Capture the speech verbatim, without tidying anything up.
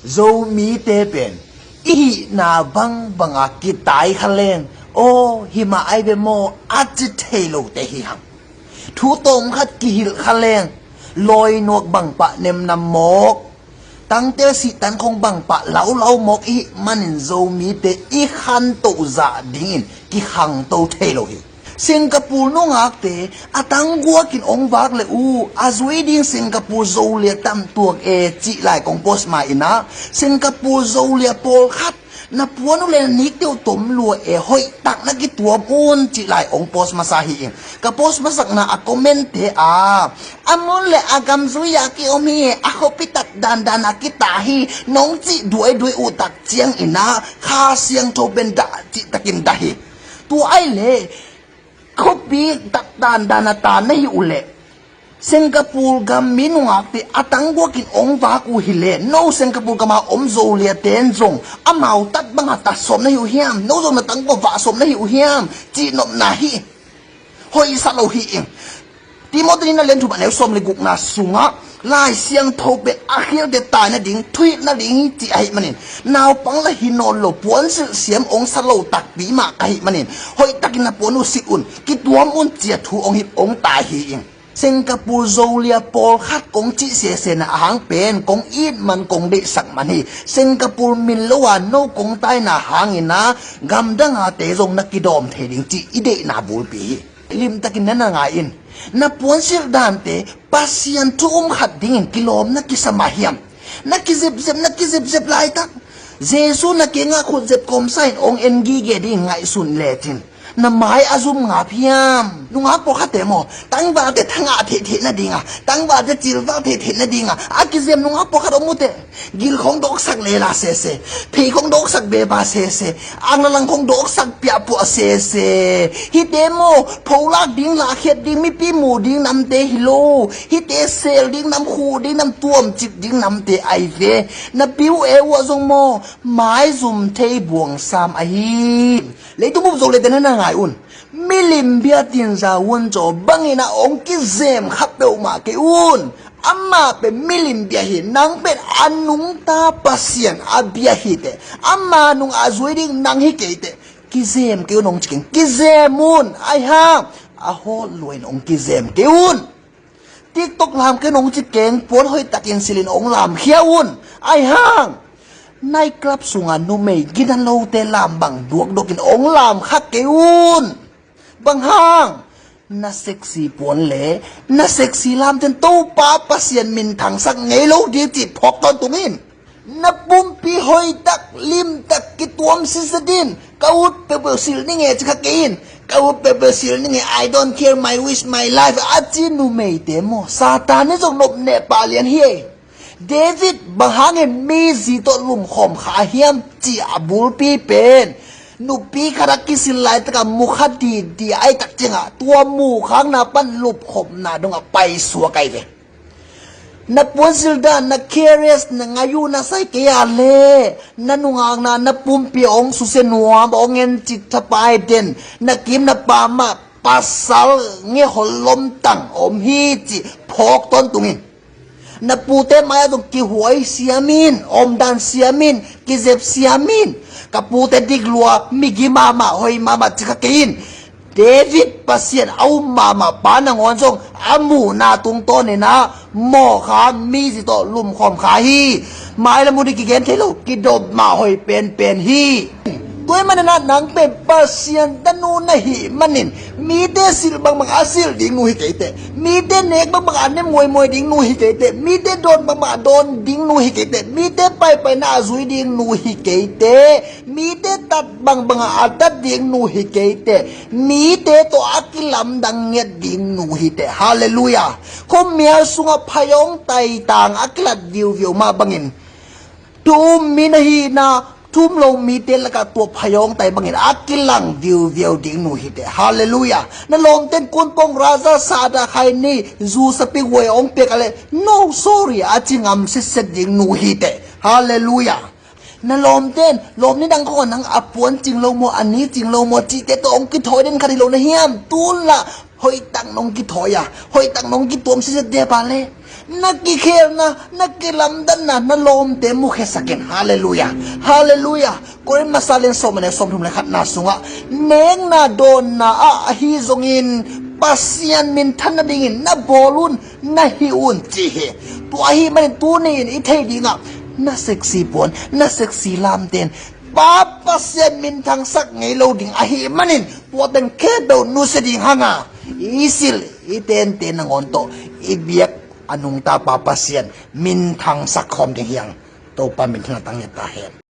Zomite pen i hihna bangbanga kitai kha leng, aw, himah ai ve maw, a ci thei lote hi hang. Thu tawm khat kihilh kha leng, lawinuak bangpah nemnam mawk, tangtel sihtan khong bangpah laulau mawk i hih manin Zomite i khantoh zah dingin kikhangto thei lo hi. Singapore nungakte a tangguakin ong vak le uh, a zui ding Singapore Zolia tam tuak e, cih lai kong post ma inah, Singapore Zolia pawlkhat na puan uh le na nikte uh tom lua e, hoih tak na kituam un, cih lai ong post masa hi in. Ka post masakna a comment te a, a mun le a gam zui a ki om hi, a khuapi tat dandan a kita hi, nong cih duaiduai uh tak ciang inah Kha Siangtho pen dah cih takin dah hi. Tua ai le khuapi tat dandan a ta na hi uh leh, Singapore gam mi nungakte a tangguakin ong vak uh hi leh, no Singapore gama om Zolia ten zong amau tat banga ta sawm na hi uh hiam, no zong na tangguak vak sawm na hi uh hiam, cih nopna hi. Hoih sa lo hi ing. Timoti nihna lian thum a neu sawm le gukna sungah Lai Siangtho pen a khialte tai nading thuhilh nading hi, cih ahih manin, naupang la hi nawn lo, puansilh siam ong sa lo takpi mah ka hih manin, hoih takin na puan uh silh un, kituam un, ci-a thu ong hilh ong tai hi ing. Singapore Zolia pawlkhat kong cih sesena ahang pen kong it man, kong deihsak man hi. Singapore min lo a no kong taina hangin a gamdang a te zong na kidawm thei ding cih i deihna bulpi hi. Limtakin na na ngai in. Na puansilh dante Pasian thu um khat dingin kilawm na kisa mah hiam? Na kizepzep, na kizepzep laitak, Jesu na kiangah khutzep kawmsa in ong en gige ding ngaihsun lecin, na mai a zum ngap hiam? Nungak pawlkhatte maw, tangvalte thangah theihtheih nadinga, tangvalte cilvak theihtheih nadinga a kizem nungak pawlkhat om uh teh. Gil khong dawksak lela sese, phei khong dawksak beba sese, anglalang khong dawksak piahpuah sese. Hihte maw, pholak ding, lahkhiat ding, mipi mu ding namte hi lo. Hihte sel ding nam, khu ding nam, tuamcip ding namte ai ve. Na piu e uh ah zong maw, maizum thei buangsam ahi. Leitung bup Zoliate na na ngai un. Milim bia tinza un caw bangin a ong kizem kha peuhmah kei un. Amah pen milim bia hi, nang pen a nungta Pasian a bia hi teh, ama nung a zui ding nang hi kei teh, kizem kei un ong ci keng. Kizem un, ai hang, a hawt luain ong kizem kei un. TikTok lam kei un ong ci keng, puan hoih takin silhin ong lamkhia un, ai hang. Night club sunga numei gina lote lam bang duakduakin ong lamkha kei un. Bang hang? Na sexy puan le na sexy lamten Topa Pasian minthangsak ngei lo ding cih phawk tawntung in. Na pumpi hoihtak limtak kituam siset in. Ka ut peuhpeuh silh ning e ci kha kei in. Ka ut peuhpeuh silh ning e, I don't care, my wish, my life, a ci numeite maw, Satan in zong nopneh pah lian hi. David bang hangin mizi tawh lumkhawm kha hiam cih a bulpi pen, nupi khat a kisil laitaka mu kha didi ai tak ciangah tua mukhakna pan lupkhopna dongah paisuak ai ve. Na puansilh dan, na cares, na ngayu na sai kei a le na nungakna, na pumpi ong susia nuam, ong en cik thapai den, na kim na pamah pasal nge hol lomtang om hi cih phawk tawntung in. Na pute mai-ah zong kihuai siamin, omdan siamin, kizep siamin. Ka pute diklua, migi mahmah, hoi mahmah ci kha kei in. David Pasian a um mahmah pa nangawn zong a muhna tungtawninah mawkha mizi tawh lumkhawm kha hi. Mailam uh dih kigen thei lo, kidop mah hoi penpen hi. Tua ahih maninah nang pen Pasian tanu na hih manin mite silh bangbang a silh ding nu hi keiteh, mite nek bangbang a ne muaimuai ding nu hi keiteh, mite dawn bangbang a dawn ding nu hi keiteh, mite paipaina a zui ding nu hi keiteh, mite tat bangbang a tat ding nu hi keiteh, mite tawh a kilamdang nget ding nu hiteh. Halleluiah. Khuamial sungah phayawng taitang a kilat viuviu mah bangin thu um mi na hihna, thu um lo mite lakah tua phayawng tai bangin a kilang viuviu ding nu hiteh. Halleluiah. Na lawmten kunpong raza sada khai ni zu sapi guai ong pek a le, no sorry a ci ngam sitset ding nu hiteh. Halleluiah. Na lawmten lawm ni dang khawng a nang a puan cing lo maw, a ni cing lo maw cihte tawh ong kithawi den khat hi lo na hiam? Tunlah Hoihtak nong kithawi a, hoihtak nong kituam sisiat dia pa le, na kikhelna, na kilamdanna, na lawmte mukhiasakin. Halleluiah. Halleluiah. Korin masa lian sawm le sawmthum le khatna sungah, nekna dawnna ah ahi zongin Pasian minthan nadingin na bawl un, na hih un, ci hi. Tua ahih manin tuni-in i theih dingah, na seksi puan, na seksi lamten Pa Pasian minthangsak ngei lo ding ahih manin, tua teng khempeuh nusia ding hanga, i silh i tente nangawn tawh i biak a nungta Pa Pasian minthangsak khawm ding hi hang. Topa minthanna tang nget ta hen.